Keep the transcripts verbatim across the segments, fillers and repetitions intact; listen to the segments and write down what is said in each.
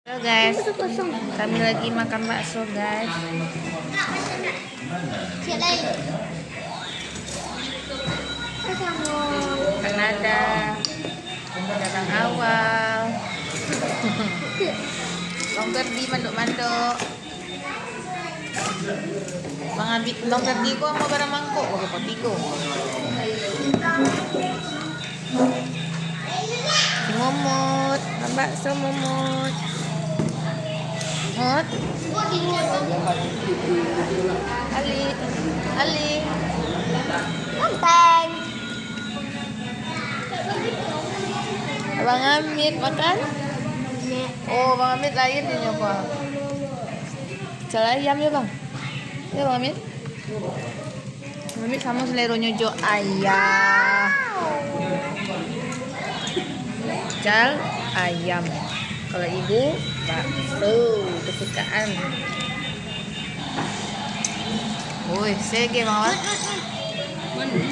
Halo guys, kami lagi makan bakso guys. Kan ada, ada Bang Awal. Bang Ferdi mandok-mandok. Bang Abi, Bang Ferdi ko mau bara mangkok, ko tigo. Si Momot, bakso Momot. Mot. Ali, Ali. Gampang. Abang Amit makan? Oh, Bang Amit lain di nyoba. Cari ayam ya, Bang? Ya, Bang Amit? Bang Amit samo seleronyo jo ayam. Cal ayam. Kalau ibu, bakso kesukaan. Woi, sege, Bang Awal. Manis.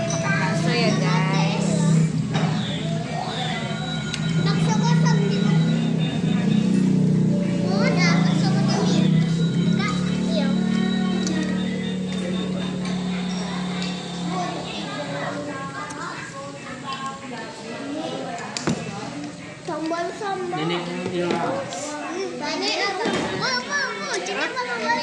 Makan bakso ya, guys. Bakso kosong di mana? Oh, ada bakso kosong ni. Enggak, iya. Sambal, sambal. Nenek yang bilang. Hmm, banyak lah. Wah, wah, wah, cakap apa, wah?